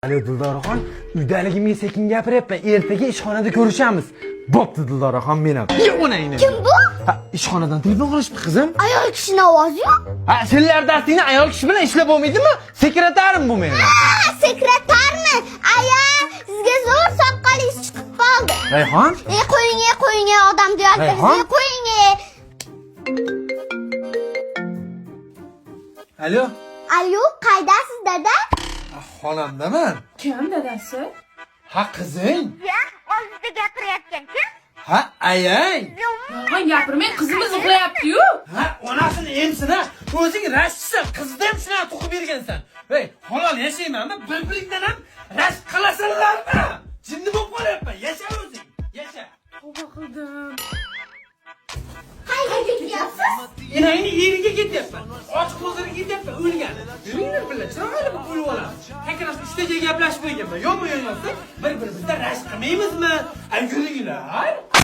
Alo, Dildoraxon, uydaligimga sekin gapiryapman. Ertaga ishxonada ko'rishamiz. Bo'pti, Dildoraxon, men ham. Ye onangni. Kim bu? Ha, ishxonadan telefon qilishibdi, qizim. Ayol kishini ovozi yo'q. Ha, senlar darsingni ayol kishi bilan ishlab bo'lmaydimi? Sekretarim bu meni. Ha, sekretarmi? Aya, sizga zo'r soqqolingiz chiqib qoldi. Rayhon? E, qo'ying, e, qo'ying, e, odam deyapsiz. Rayhon? E, qo'ying, e. Alo. Alo, qaydasiz, dada? Xonamdaman. Kim dadasi? Ha, qizing. Ya, oldida gapirayotgan kim? Ha, ayang. Yolg'on gapirmang, qizimiz uxlayapti-yu. Ha, onasini emsin ha. O'zing rashkchisan, qizni ham shunaqa tug'ib bergansan. Ey, halol yashaymanmi? Bir-biringdan ham rashk qilasanlarmi? Jinni bo'lib qolyapman. Yasha o'zing. Yasha. Tavba qildim. Qayerga ketyapsiz? Enangni yeriga ketyapman. Ochiq bozorga ketyapman, o'lgan. Yuringlar birga, chiroyli bo'lib o'lib olamiz. Как раз uchtaga gaplashib qo'yganman. Yo'q, bu yo'q, bir-birimizdan rashk qilmaymizmi? Ay, yuringlar.